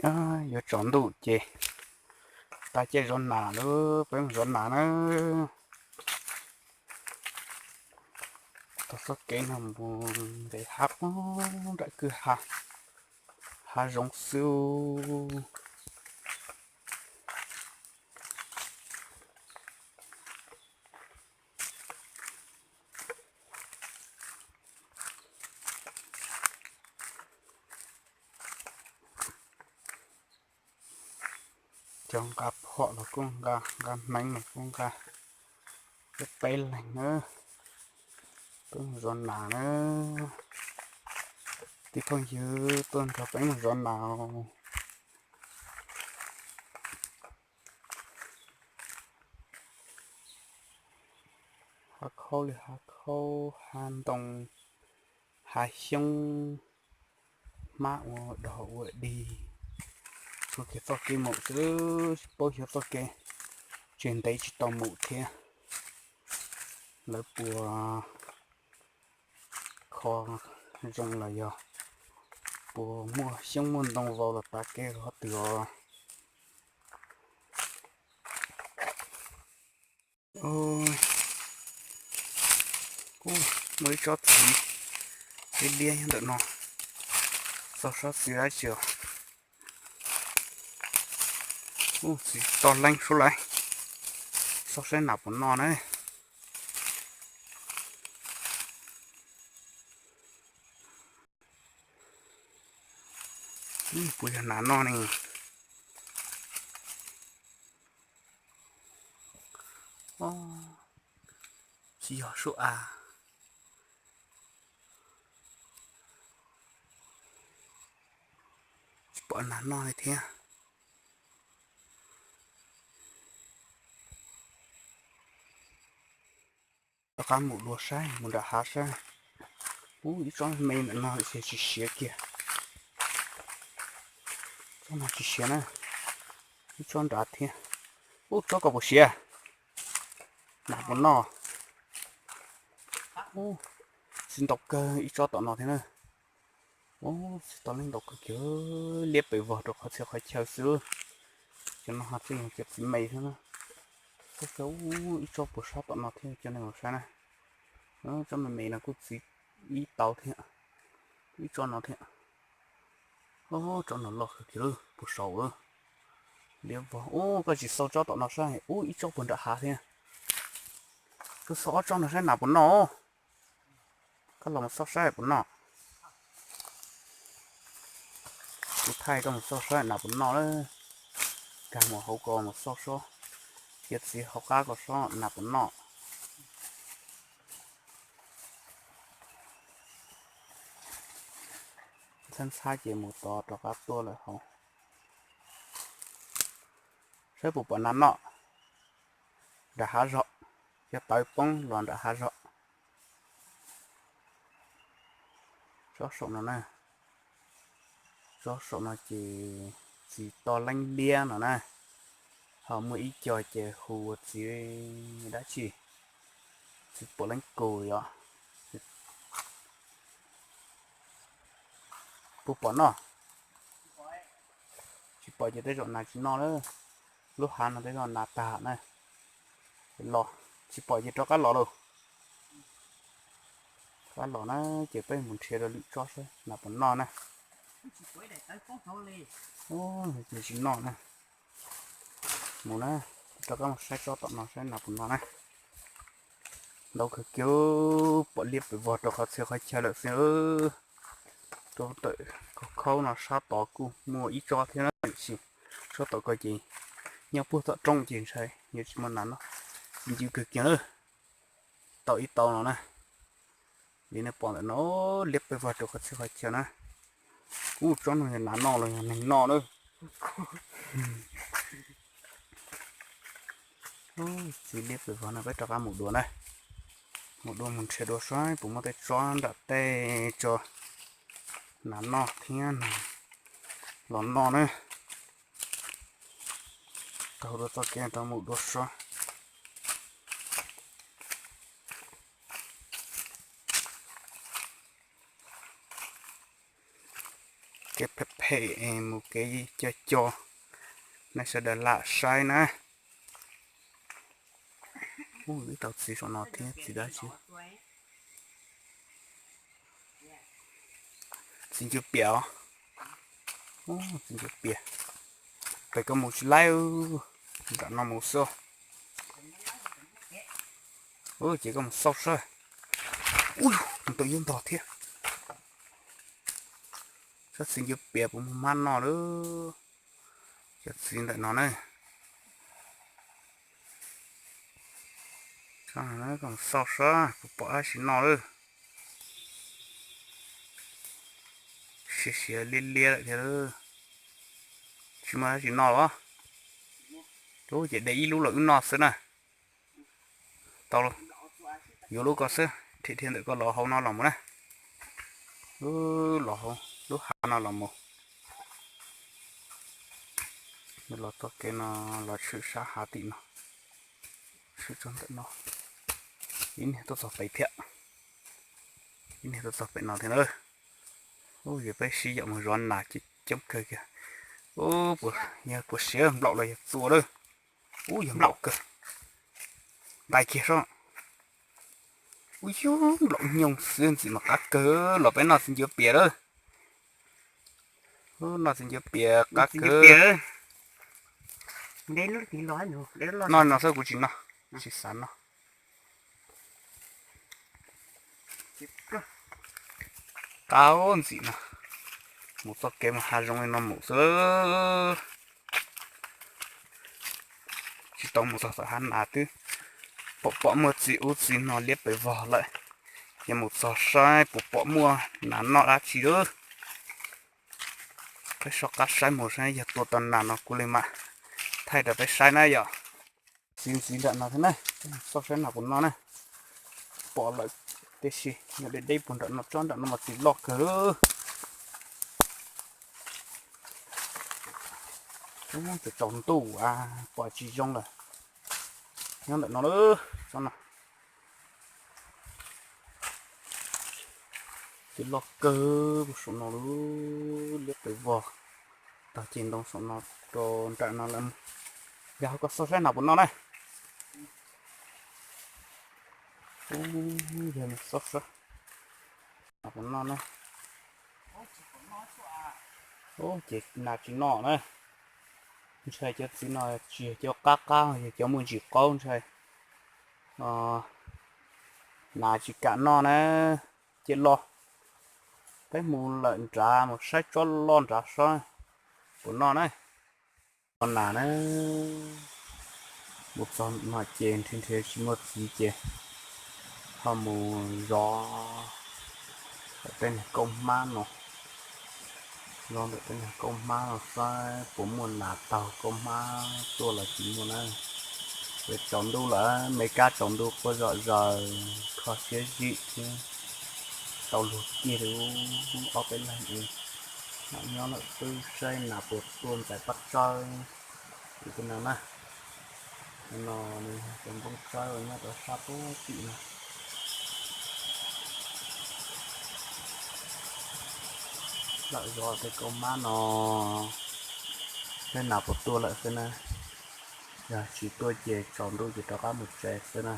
Yuav tsaus ntuj ces tag caij zov nas lawm, peb mus zov nas na. Taug txoj kev no mus nqis hav poob nram kwj ha, hav zoov xwb. Cov nqa phom los kuj nqa, nqa hneev los kuj nqa, peb leeg na, peb mus zov nas na. Tib phooj ywg tuaj nrog peb mus zov nas. Hav khaub li hav khaub, hav ntoo, hav xyoob, hmab ua dog ua dig. Tsuas kiag txoj kev mus xwb, tsis paub xyov txoj kev tseg ntev tsis tau mus thiab. Lawv puas kho zoo los yog puas muaj xyoob muaj ntoo vau los tav kev rau qhov twg os. Muaj ib tsob txiv liab liab nyob ntawm no, xauj sab txiv dab tsi os. Txiv to leeb suab lawm, xauj saib nas puas noj na. Puas yog nas noj ne? Tsis yog suab av. Tsis pom nas noj li thiab. Rov qab mus dua saib, mus nram hav saib. Ub, ib tsob me ntawm no ces tsis siav kiag. Tsob no tsis siav na. Ib tsob nrad thiab. Ub, tsob ko puas siav? Nas puas noj? Ub, txiv ntau kawg ib tsob tom no thiab na. Ub, txiv to leeb ntau kawg kiag, liab pes vog rau qhov txhia qhov chaw xwb. Cov no ho tseem yog cov txiv me xwb na. Txhob xav ub, ib tsob puas sab tom no thiab cov neeg los saib na. Tsob me me no kuj txiv ib tau thiab. Ib tsob no thiab. Tsob no loj kawg kiag, puas saum lawm. Liab vog. Ub, koj tsis xauj tsob tom no saib, ub, ib tsob puag nram hav thiab. Kuv xauj ob tsob no saib nas puas noj. Koj los mus xauj saib puas noj. Kuv thaij koj mus xauj saib nas puas noj lawm. Kag mus hauv ko mus xauj saib, cia txiv hauv qab ko saib nas puas noj. Ntxhab ntxhab ces mus tod rov qab tuaj lawm hauv. Saib puas pom nas noj nram hav zog, cov tawv poob los nram hav zog. Tsob saum no na, tsob saum no ces txiv to leeb liab no na, ho muaj ib co ces hu ua txiv dab tsi, txiv puav leeb kus yom. Puas pom noj? Tsis pom ces tej zaum nas tsis noj lawm. Lub hav no tej zaum nas tag na. Los, tsis pom ces rov qab los lauj. Rov qab los na, ces peb mus nrhiav dua lwm tsob saib nas puas noj na. Ces tsis noj na. Mus na, rov qab mus saib tsob tom no saib nas puas noj na. Ntau kawg kiag, pom liab pes vog rau qhov txhia qhov chaw lawm xwb. Rau ntawm kaum khaub no sab tod kuj muaj ib tsob thiab na, tiam sis tsob tom ko ces nyob puag tom roob ces ntshai yuav tsis muaj nas noj. Ncw kawg kiag na. Tau ib tau no na. Li nej pom ntawm no, liab pes vog rau qhov txhia qhov chaw na. Ub, tsob no yog nas noj los yog neeg noj na. Txiv liab pes vog no peb rov qab mus dua na. Mus dua mus nrhiav dua saib puas muaj tej tsob nram tej tso nas noj thiab los noj na. Taug dua txoj kev rov mus dua saib. Kev phem phem. Mus kev co co, nej sawv daws lam saib na. Ub, ib tau txiv saum no thiab, txiv dab tsi? Txiv ncuav pias os. Txiv ncuav pias. Pem koj mus tsis laib, nram no mus xwb. Ces koj mus xauj saib. Ub, mus tau yub ntog thiab. Sab txiv ncuav pias puas muaj hmab noj lawm. Cov txiv ntawm no na. Koj mus xauj saib puas pom dab tsi noj lawm. Siav siav liab liab lawm thiab. Tsis muaj dab tsi noj los? Ub, ces de ib lub los wb noj xwb na. Tau, yuav lub ko xwb, dhia dhia ntawm ko los hauv no los mus na. Los hauv lub hav no los mus. Los txoj kev no, los tshwm sab hav tim no, tshwm txog ntawm no. Ib niag tuaj txog pem thiab, ib niag tuaj txog pem no thiab na. Ub, yog peb sib yaum mus zov nas ces coob kawg kiag. Ub, yog puas siav, nplaum los yog txua lawm. Ub, yog nplaum kawg. Ntais kiag sab. Ub, yog nplaum nyoog xwb, ntxim mas qab kawg. Los peb noj txiv ncuav pias lawm. Ub, noj txiv ncuav pias qab kawg. Noj no xwb, kuv tsis noj, tsis xav noj. Qab ntxim no, mus txoj kev mus hav zoov li no mus xwb. Tsis tau mus txog tom hav nas twb pom pom muaj txiv ub txiv no liab pes vog lawm. Ces mus txog saib puas pom muaj nas noj dab tsi lawm. Peb soj qab saib mus saib yog tua tau nas no kuv li mam thaij rau peb saib na yom. Txiv ntxiv nram no thiab na, xauj saib nas puas noj na. Pom lawm, tiam sis nyob deb deb puag nram no, tsob nram no mas txiv loj kawg. Ub, tsaus ntuj a, pom tsis zoo lawm. Nyob ntawm no lawm, tsob no. Txiv loj kawg saum no lawm, liab pes vog. Tog ceg ntoo saum no rau nram no lawm. Yog ho koj xauj saib nas puas noj na. Ub, yog xauj saib nas puas noj na. Ub, ces nas tsis noj na. Ntshai cov txiv no tsis yog cov qab qab, yog cov muaj ntsis qaub ntshai nas tsis kam noj na. Cia los, peb mus lawm nrad mus saib tsob loj nrad saib puas noj na. Tsob nas na, mus txog no ces nrhiav nrhiav tsis muaj txiv ces ho mus zov ntawm tej niag kauj hmab no, zov ntawm tej niag kauj hmab no saib puas muaj nas taug kauj hmab tuaj los tsis muaj na. Ces tsaus ntuj lawm, me kab tsaus ntuj quaj zom zaws kho siab zim thiab. Tau luag kiag li ob peb leeg es mam nyob lawm xwb saib nas puas tuaj ntxais paj tsawb li no na. No nws yog cov nplooj tsawb uas nyob rau sab pem tim no. Lawm zov tej kauj hmab no, saib nas puas tuaj lawm xwb na. Yog tsis tuaj ces tsaus ntuj ces rov qab mus tsev xwb na.